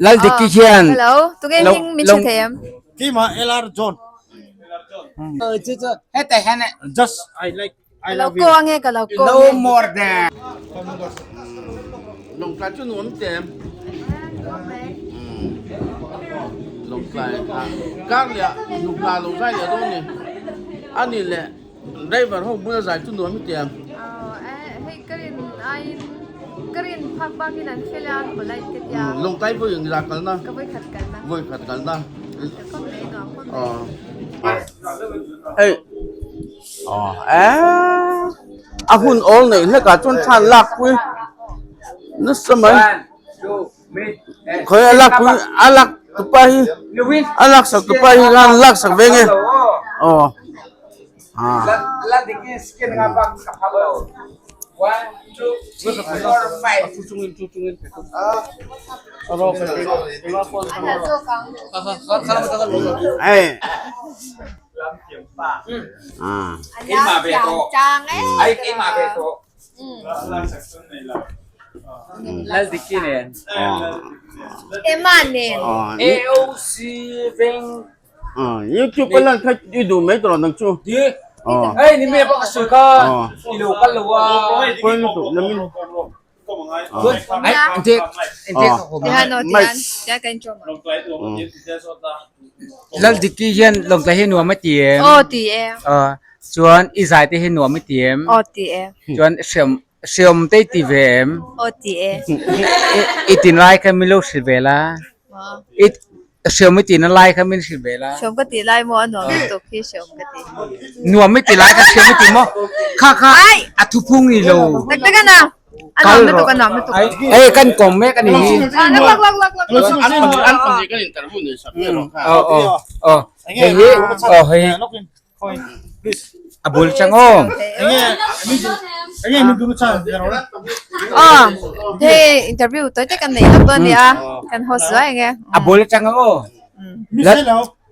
Lal Diki hian Hello, tunge lo hming min lo hre thei em? Keimah LR John. Chu chu hetah hian Just I like I Ka lo love you. ko ange ka lo ko no ange. more than Lawngtlai chu nuam che. Lawngtlai ah kar leh ah nupla lo zai leh dawn ni. A nih leh driver ho bula zai chu nuam i ti ang. Aw eh hei ka rin aiin ka rin phak bakin an hre leh a an polite ka tia. Lawngtlai vawi eng zah kalna? Ka vawi khat kalna. Vawi khat kalna. Ka khawp mai nuam khawp mai. Aw hei aw eh a hun awl neih hlek ah chuan thlan lak pui nasa mai khawi a lak pui a lak tupa hi a lak sak tupa hi khan lak sak ve nge aw ah. Ei ah. Lal Diki nen. Emma nen. AOC veng. YouTube a lan kha i duh mai tawh nang chu. Di. Hei ni me pawh ka sawi kha i lo kal lo a. Pawi lutuk na min. Ai ente ente ka kawm. Tihan aw tihan. Tihan kan chawm. Lal Diki hian lawngtlai hi nuam a ti em? Aw ti e. Chuan i zai te hi nuam i ti em? Aw ti e. Chuan hriam hriam te i ti ve em? Aw ti e. I tin lai kha min lo hrilh ve la. I hriam i tihna lai kha min hrilh ve la. Hriam ka tih lai maw a nuam lutuk hi hriam ka ti. Nuam i ti lai kha hriam i ti maw? Kha kha a thuphung ni lo. Tak tak a na. A nuam lutuk a nuam lutuk. Hei kan kawm mek a ni hi. Lak lak lak lak lak. An an pahnih kan interview nei sak nge rawh kha. Aw aw aw. Hei hi aw hei hi. A bul chang aw. Aw hei interview tawi te kan nei lawk dawn a nia kan host zuai ang e. A bul chang aw.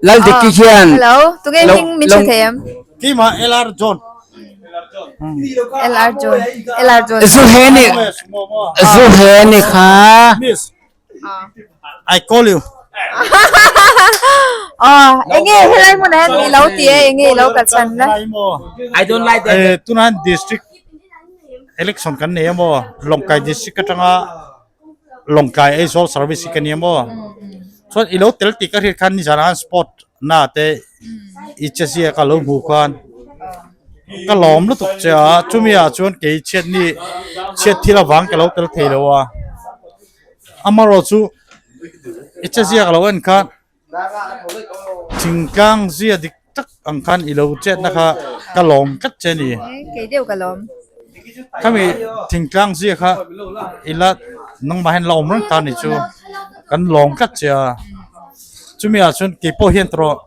Lal Diki hian Hello tunge hming min hre thei em? Keimah LR John. LR John LR John. Zu he ni zu he ni kha. Miss I call you. Aw enge helai hmunah hian i lo ti e enge i lo kalsan na. I don't like that. Eh tunan district election kan nei emaw Lawngkai district atanga Lawngkai Aizawl service hi ka ni emaw chuan i lo tel tih ka hriat khan nizan ah sport na te i che zia ka lo hmuh khan ka lawm lutuk che a chumi ah chuan kei chhiatni chhiat thil avang ka lo tel thei lo a. Amarawh chu i che ziak lo en khan thingtlang zia dik tak ang khan i lo chetna kha ka lawm tlat che a ni. Kei deuh ka lawm. Khami thingtlang zia kha i la nangmah hian la awm reng ta a ni chu kan lawm tlat che a. Chumi ah chuan kei pawh hian tawh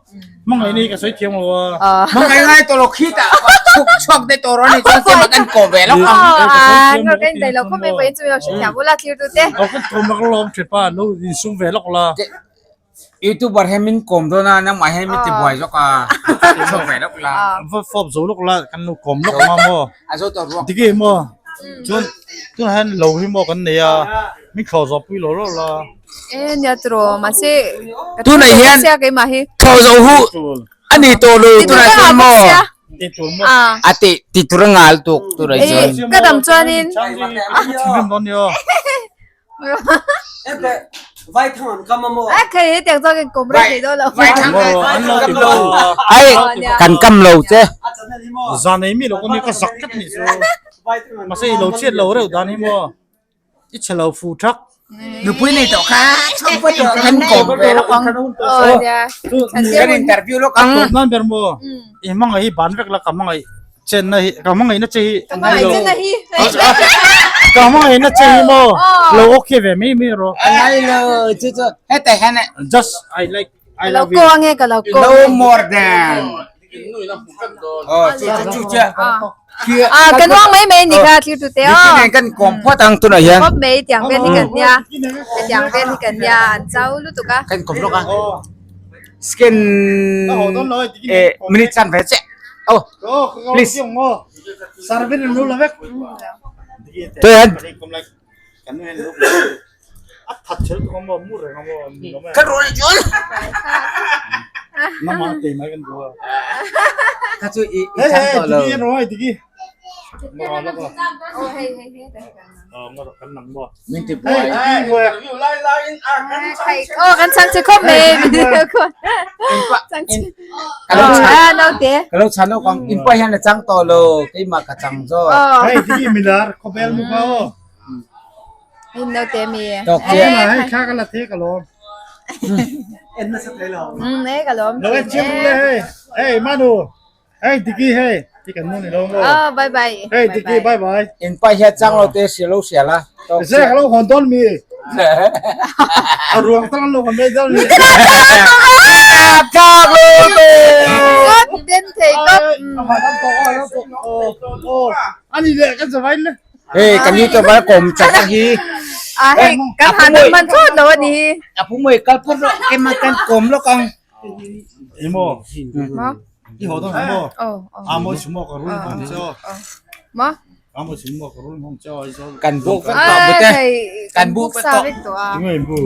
hmangaih ni ka sawi thiam lo a. Hmangaih ngai tawh lo khi tah chhuk chhuak te tawh rawh ni chuan tlem ah kan kawm ve lawk ang. Aw kan indaih lo khawp mai pawhin chumi lo hrethiam ula thlir tu te. Aw kan kawm lawk lawm thin pa lo insum ve lawk la. Youtuber hian min kawm dawn a nangmah hian min ti buai zawk a chhuak ve lawk la. Va fawp zo lawk la kan lo kawm lawk ang a maw. A zo tawh ruak. Diki maw chuan tunah hian lo hi maw kan nei a min thlawh zawh pui lo lawk la. E nia tiraw mahse ka Tunah thu hian sia keimah hi. thaw zo hu a ni tawh lo tunah chuan maw a ti ti tur a ngal tuk tunah chuan. E ka dam chuanin. Thinrim dawn ni aw. A khei he tiang chuan kan kawm reng thei dawn lo. Ai kan kam lo che. Zan ei mi lo ka ni ka zak tlat ni chu. Mahse i lo chhiat lo reuh dan hi maw. I chhe lo fu thak. Nupui nei tawh kha chhawk pawh tawh kan kawm ve lawk ang. Aw nia. Kan interview lawk ang. Tawp nan ber maw? I hmangaih hi ban vek la ka hmangaih chenna hi ka hmangaihna che hi. Ka hmangaih chenna hi. Ka hmangaihna che hi maw? Lo okay ve mai mai rawh. A ngai lo chu chu hetah hian Just I like I Ka lo love you. ko ange ka lo ko. No more than. Aw chu chu chu chu. À kan uang mai mai ni kha thlir tu te aw. Nikin kan kawm phawt ang tunah hian. Khawp mai tiang vel hi kan nia. Tiang vel hi kan nia an chau lutuk a. Kan kawm lawk a. Skin eh minute chan ve che. Oh please. Toi han. Kha chu i i chang tawh lo. Min ti buai. Oh kan chang che khawp mai Ka lo chan Ah naute. ka lo chan lo kang in pa hian a chang tawh lo keimah ka chang zawk. Hei tiki milar khawbel mu pa aw. In naute mi. Tawk chiah. Hei thla ka la the ka lawm. E ka lawm. Lo en chiang le hei. Hei manu. Hei tiki hei. Ti kan nu ni lo maw. Oh bye bye. Hei tiki bye bye. In pa hian chang lo te sia lo sia la. Tawk Se ka lo hawn dawn mi. A ruang tang lo hawn mai dawn mi. Kak lo te. Kop den thei kop. Ani le kan zavai le. Hei kan youtuber kawm chak a hi. A hei kan han man thawt lo ani hi. A pu mui kal phawt rawh keimah kan kawm lawk ang. Emaw. Ma. I haw dawn ang maw? Oh oh. A mawi chhung maw ka rul hmang che aw. Ma. A mawi chhung maw ka rul hmang che aw Aizawl. Kan buk vek tawh bute. Kan buk sa vek tawh a. Tinge in bu?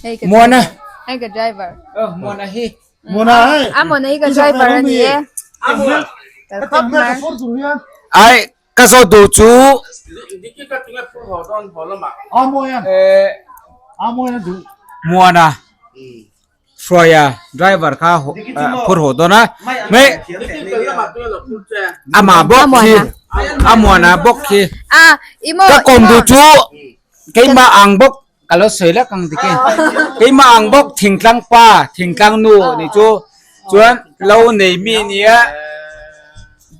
Hei ka Muana. Hei ka driver. Oh Muana hi. Muana hei. A Muana hi ka driver a ni e. Kal khawp mai. Ai ka zawt duh chu. Muana Hruaia driver kha phur haw dawn a mai amah bawk khi a Muana bawk khi ka kawm duh chu keimah ang bawk Ka lo sawi lek ang tiki. Keimah ang bawk thingtlang pa, thingtlang nu nih chu chuan lo nei mi nia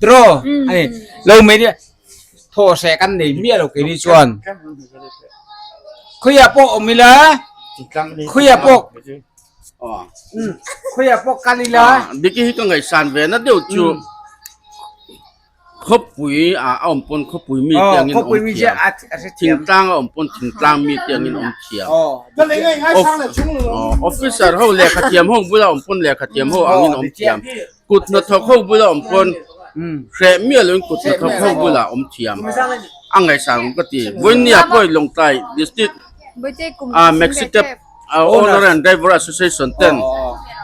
draw a ni. Lo mai nia thaw hreh kan nei miah lo keini chuan. Khawiah pawh awm ila, khawiah pawh khawiah pawh kal ila. Diki hi ka ngaihsan ve na deuh chu. Khawpui ah a awm pawn khawpui mi te angin awm thiam. Thingtlang a awm pawn thingtlang mi te angin awm thiam. Officer ho lehkha thiam ho bula awm pawn lehkha thiam ho angin awm thiam. Kut hnathawk ho bula awm pawn hreh miah loin kut hnathawk ho bula awm thiam. A ngaihsan awm ka ti. Vawinia pawh Lawngtlai District ah Maxi Cab Owner and Driver Association ten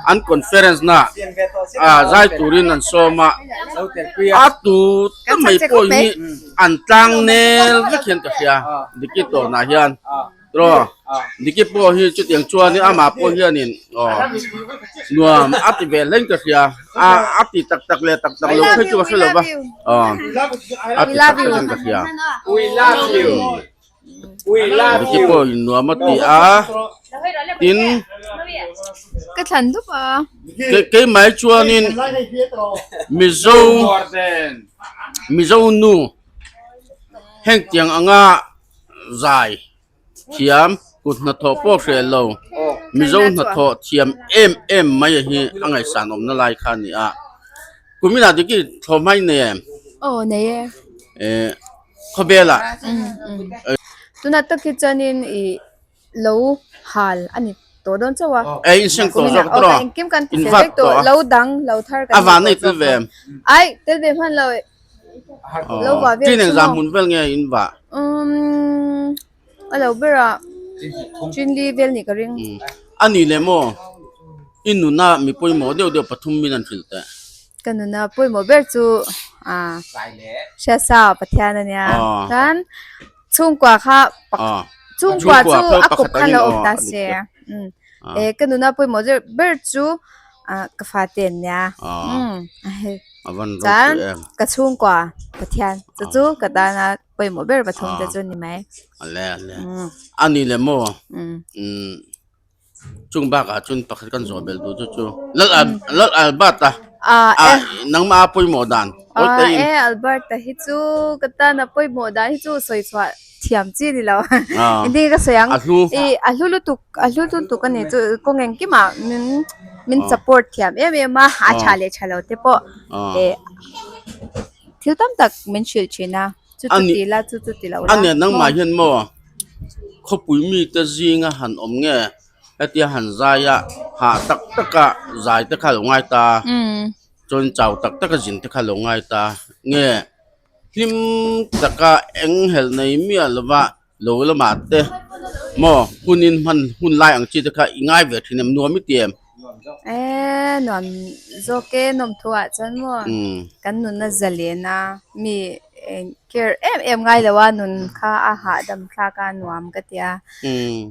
an conference na ah zai turin an sawm a, a tu ta mai pawh hi an tlang nel vek hian ka hria Diki tawnah hian tiraw Diki pawh hi chutiang chuanin amah pawh hianin aw nuam a ti ve hlein ka hria a a ti tak tak leh tak tak lo phei chu ka hre lo va aw a ti tak tak in ka hria. Diki pawh in nuam a ti a tin ka thlan dup a keimah chuanin mizo mizo nu heng tiang anga zai thiam kut hnathawh pawh hreh lo mizo hnathawh thiam em em mai hi a ngaihsan awmna lai kha a ni a kuminah diki thlawhhma i nei em aw nei e eh Khawvelah. Tunah tak hi chuanin ih lo hal a ni tawh dawn chauh a. Ei in seng tawh zawk tawh. Engkim kan ti fel vek tawh lo dang lo thar kan A van nei tel ve. Ai tel ve hman lo lo va vel Chin engzah hmun vel nge in va? Um a lo berah Chinli vel nih ka ring. A ni leh maw? I nuna mi pawimawh deuh deuh pathum min an hrilh teh. Ka nuna pawimawh ber chu ah Hriatsa Pathian a nia. Chuan chhungkua kha chhungkua chu a kawp khan lo awm ta se. E ka nuna pawimawh deuh ber chu ah ka fate an nia. Chuan ka chhungkua Pathian chu chu ka tana pawimawh ber pathum te chu ni mai. A ni leh maw? Chung bakah chuan pakhat kan zawh belh duh chu chu Lal Lal Albert a Ah, ah nangmah a pawimawh dan awi Ah, te in e Albert a hi chu ka tan a pawimawh dan hi chu sawi chhuah thiam chi ni lo Ah. engtin nge ka sawi ang A hlu. I a hlu lutuk a hlu lutuk a ni chu kawng engkimah min min Ah. support thiam em em a a Ah. tha leh tha lo te pawh Ah. eh thil tam tak min hrilh thin a. Chu chu ti la chu chu ti lo la. A nen nangmah hian maw khawpui mite zinga han awm nge hetia han zai a hah tak taka zai te kha a lo ngai ta chuan chau tak taka zin te kha a lo ngai ta nge hlim taka eng helh nei miah lova. Lo lamah te maw hun in hman hun lai ang chi te kha i ngai ve thin em nuam i ti em? Eee nuam zawk e nawm thu ah chuan maw kan nunna zalen a mi care em em ngai lo a nun kha a hahdam thlak a nuam ka ti a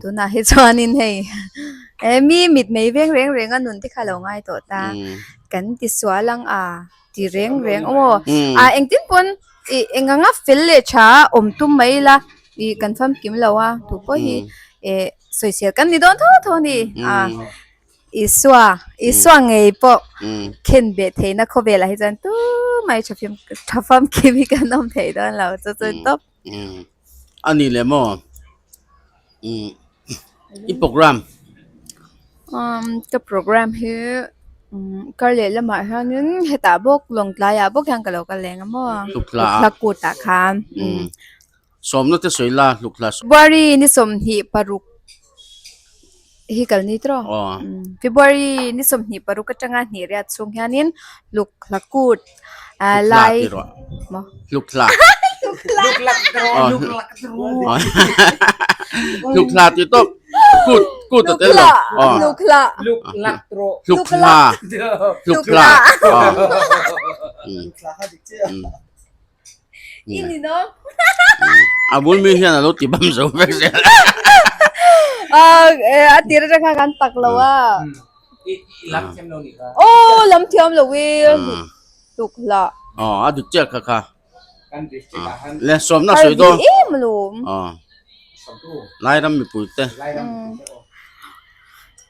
tunah hi chuanin hei e mi mit mei veng reng reng a nun te kha lo ngai tawh ta kan ti sual ang a ti reng reng aw a engtin pawn ih eng anga fel leh tha awm tum mai ila ih kan famkim lo a tu pawh hi eh sawisel kan ni dawn tho tho a ni a Isua Isua ngei pawh khen beh theihna khawvelah hi chuan tumah hi tha fim tha famkim hi kan awm thei dawn lo chu chu tawp. A ni leh maw i program. Ka program hi kar leh lamah hianin hetah bawk Lawngtlaiah bawk hian ka lo kal leng a maw Hlukla kutah khan. Sawmna te sawi la Hlukla. February ni 26 hi kal ni tawh February ni 26 atanga hnih riat chhung hianin Hlukla kut lai maw Hlukla Hlukla tih tawp kut kut a tel lo Hlukla Hlukla Hlukla I ni no A bul mi hian a lo ti bam zo vek zel A tir atang khan kan tak lo a I lam thiam lo nih kha. Aw lam thiam lo i tuk hlah. Aw a dik chiah kha kha. Kan district ah han. Le sawmna sawi dawn. Har em alawm. Aw. Lairam mipui te. Lairam mipui te aw.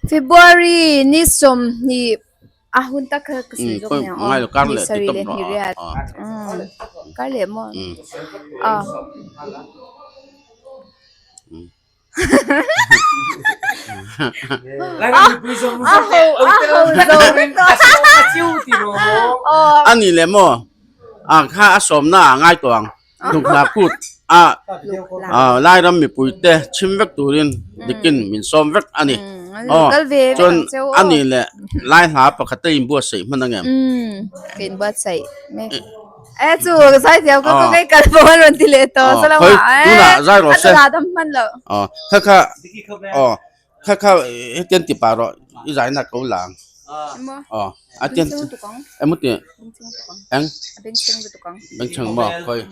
February ni 20 a hun tak kha ka sawi zawk nia aw ni sarih leh hnih riat kar leh maw aw. A ni leh maw a kha a sawmna ah ngai tawh ang hnuk hla kut a Lairam mipui te chhim vek turin dikin min sawm vek a ni aw chuan a ni leh lai hla pakhat te inbuatsaih hman ang em. E chu zai thiam ka kawng ei kal pawh a rawn ti leh tawh saw lamah e tunah zai rawh se a tla dam hman loh. Aw kha kha aw kha kha hetiang ti pah rawh i zai na ko la ang aw a tiang emaw ti eng bengchheng maw khawi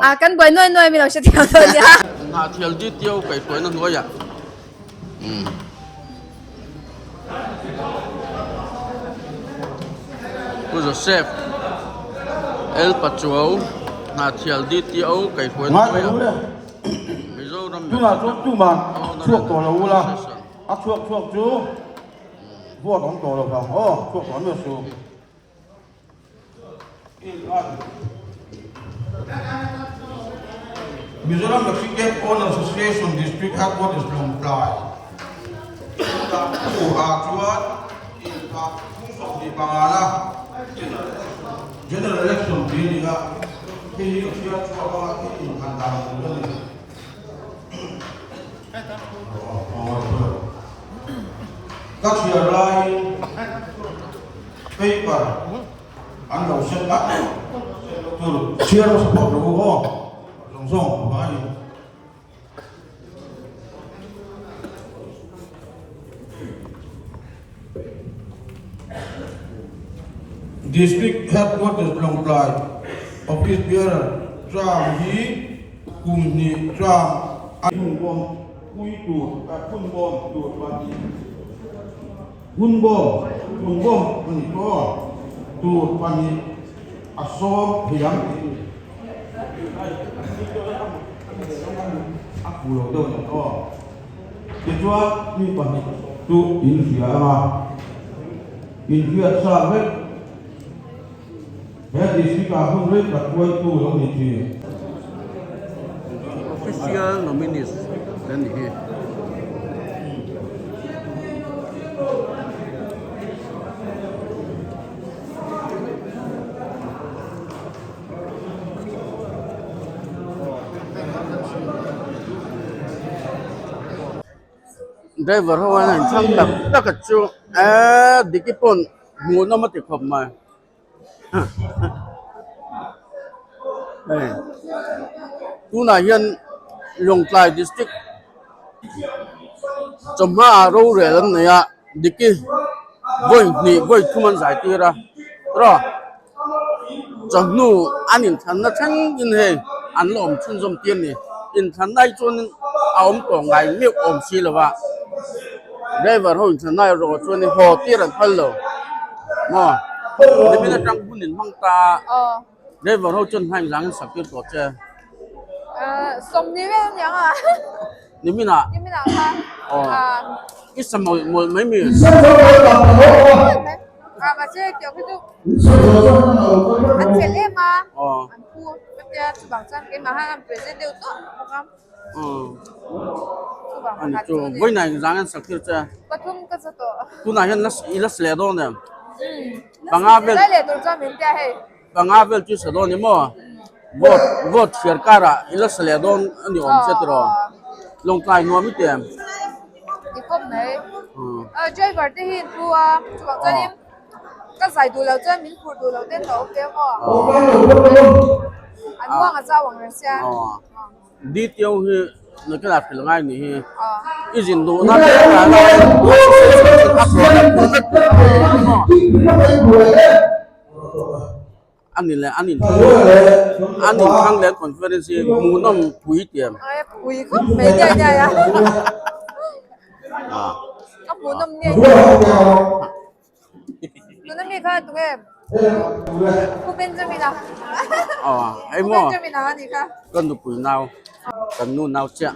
a kan buai nuai nuai min lo hre thiam dawn nia. Hnahthial DTO kaihhruaina hnuaiah Pu Joseph L Pachuau Hnahthial DTO kaihhruaina hnuaiah Mizoram Tunah chuan tumah chhuak tawh lo ula, a chhuak chhuak chu vote awm tawh lo vang aw, chhuak tawh miah suh. Mizoram Mexican Owner Association District Headquarters Lawngtlai Pu ah chuan inthah phung 25 na General Election tih a ni a, hei hi ka hriat chhuak a, i inthlan dan tur a ni. Ka chhiar laiin paper an lo set a, tur chhiar lo support rawh u aw, zawng zawng vaiin. District Headquarters Lawngtlai Office Bearer term hi kum hnih term a Hun bawm pui tur hun bawm tur pahnih hun bawm hun bawm a ni tawh tur pahnih a sawm thei ang tih a fu lo deuh a ni tawh. Tichuan mi pahnih chu in hria ang a, in hriat sa vek. He district ah hun rei tak hruaitu lo ni thin. Official nominees te ni hi. Driver ho an han chhang tak tak a chu eee Diki pawn hmuhnawm a ti khawp mai hei. Tunah hian Lawngtlai District chawhmaah rorel an nei a, Diki vawi hnih vawi thum an zai tir a, tawh chawhnu an inthlanna thlengin hei an la awm chhunzawm tir a ni. Inthlanna hi chuan a awm tawh ngai meuh awm si lo va, driver ho inthlanna erawh chuan haw tir an phal lo maw? Nimin atang hun inhmang ta a. Driver ho chuan hnaim zangin sak tir tawh che. Sawmni vel a niang a. Nimin ah. Nimin ah khan. Aw. I sa mawlh mawlh mai mi. A mahse tiang hi chu an fel em a. Aw. An phu ka tia chuvang chuan keimah khan an present deuh tawh bawk a. Aw. Chuvang Ani pakhat chu chu a ni. vawiin ah engzang an sak tir che. Pathum ka za tawh. Tunah hian i la si leh dawn em? Panga vel. Zai leh tur chuan min tia hei. Panga vel chu sa dawn ni maw? Vote vote chhiar karah i la sa leh dawn a ni awm che tiraw? Lawngtlai nuam i ti em? Ti khawp mai. Driver te hi in thu a, chuvang chuanin ka zai duh loh chuan min phur duh loh ten ka awm ve maw? An muang a zau ang reng sia. Detail hi nakin ah hrilh ngai ni hi i zin duhna te ani leh an an inthlang leh conference hi hmuhnawm pui tiam pui khawp mai nge nge a a hmuhnawm nge nge tuna mi kha tunge Pu Benjamin a Pu Benjamin a ani kha kan nupui nau kan nu nau chiah.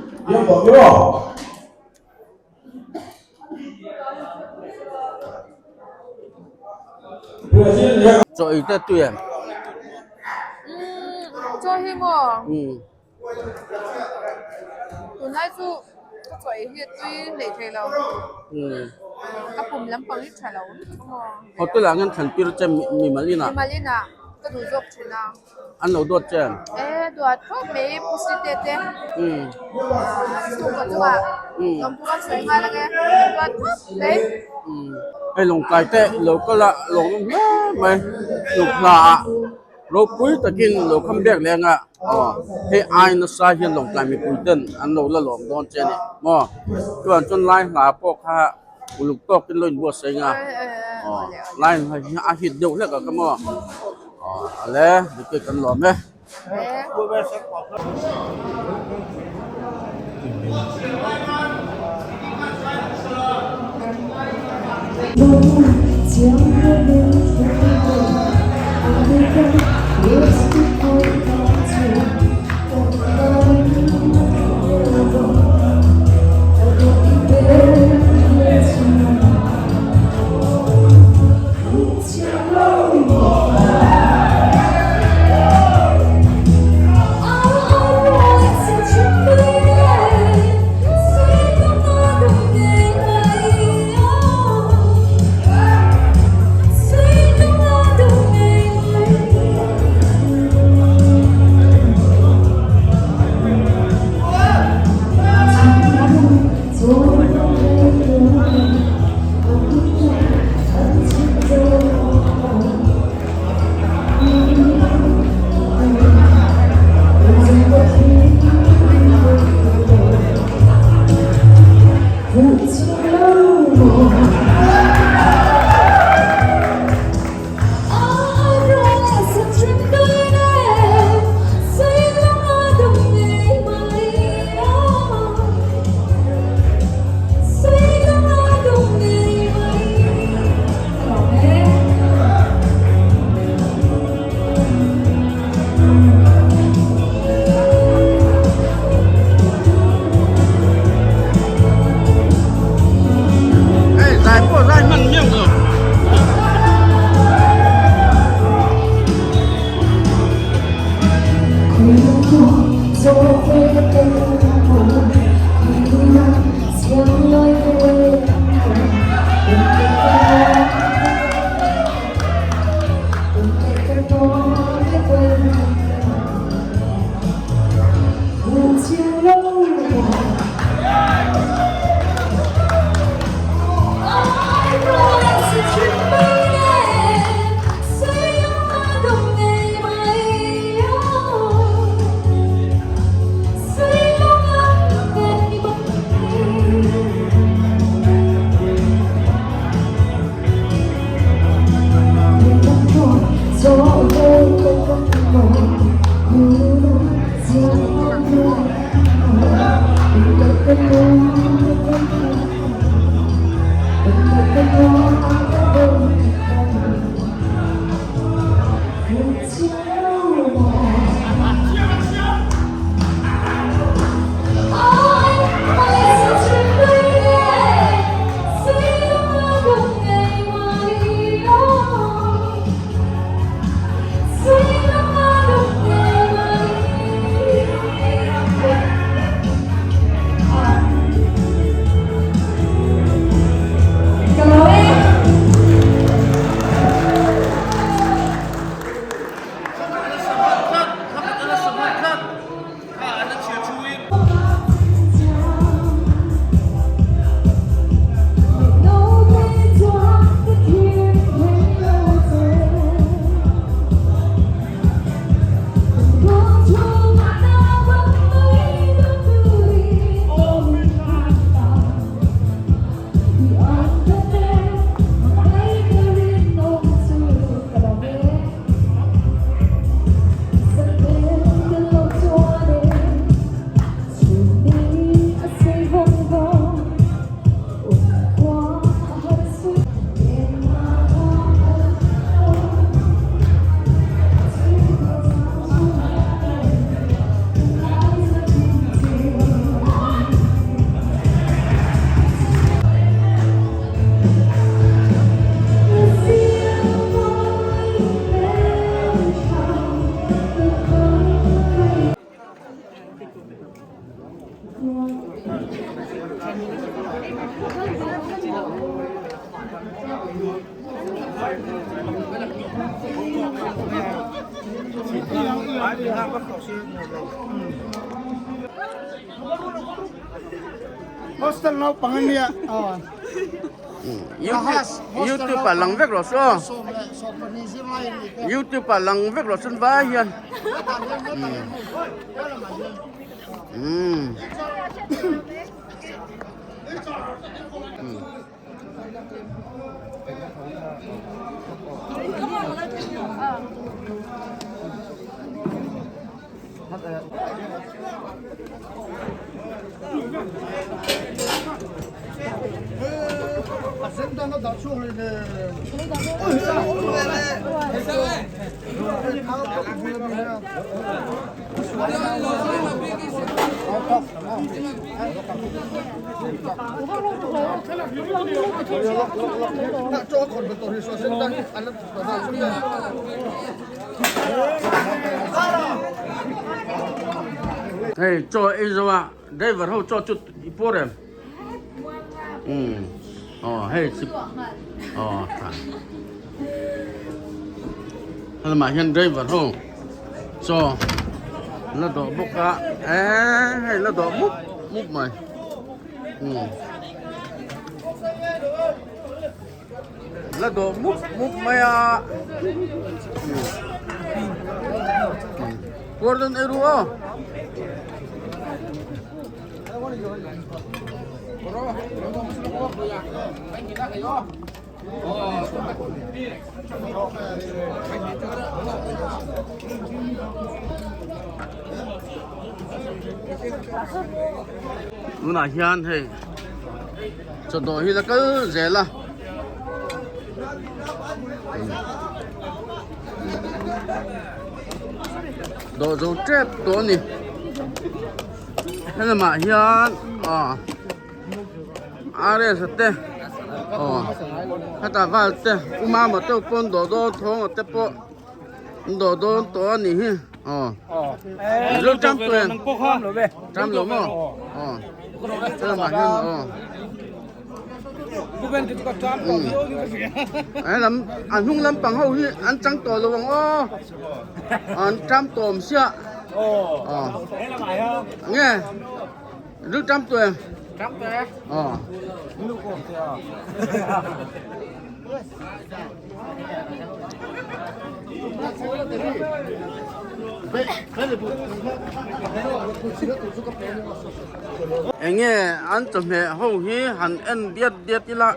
Chaw ei te tui em? Chaw hi maw? Tunlai chu ka chaw ei hi a tui hleih thei lo. Ka pum lampang hi tha lo lutuk a maw? Hotel ah hian thlan tir che mimal inah. Mimal inah ka duh zawk thin a. An lo duat che em? E duat khawp mai pusi te te. Chhungkaw chungah lawmthu kan sawi nghal ange duat khawp mai. Hei lawngtlai te lo kal a lawng nawm hle mai hnuk hla ah ropui takin lo kham bek leh anga aw hei ai nasa hian lawngtlai mipui ten an lo la lawm dawn che a ni maw chuan chuan lai hla pawh kha uluk tawkin lo inbuatsaih anga aw lai hla hi a hit deuh hlek a ka maw aw ale dikte kan lawm e. Hostel naupang a nia. YouTube ah lang vek rawh se aw. YouTube ah lang vek rawh se vai hian. Umm. Hei chaw ei zo a driver ho chaw chu i pawr em umm aw hei chi aw tha helamah hian driver ho chaw la dawh bawk a eee hei la dawh mup mup mai umm. La dawh mup mup mai a. Puar dawn ei ru aw. Tunah hian hei chawdawh hi la kal zel a dawh zo tep tawh a ni helamah hian ah RS a te aw hetah val te u mama te pawn dawh dawn thawng a te pawh an dawh dawn tawh a nih hi aw lo tang tawh em tang lo maw aw helamah hian aw helam a hnung lampang ho hi an chang tawh lo ang aw an tang tawh awm sia aw nge. Ril tam tawh em? Tam tawh e. Aw. Enge an chawhmeh ho hi han en diat diat ila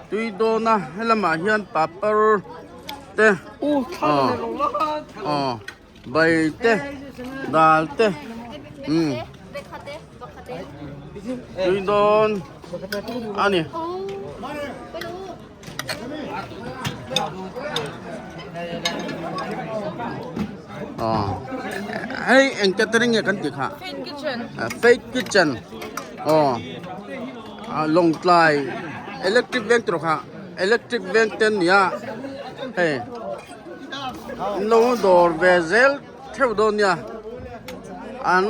tui dawn a helamah hian papar te aw aw. Bai te dal te umm tui dawn a ni. Aw hei eng catering nge kan tih kha Faith Kitchen aw Lawngtlai electric veng tur kha electric veng te an ni a hei. Lo dawr ve zel theuh dawn nia an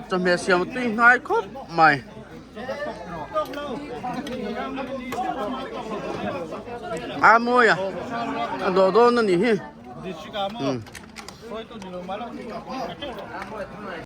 chawhmeh siam tui hnai khawp mai. A mawi a a dawh dawn a nih hi.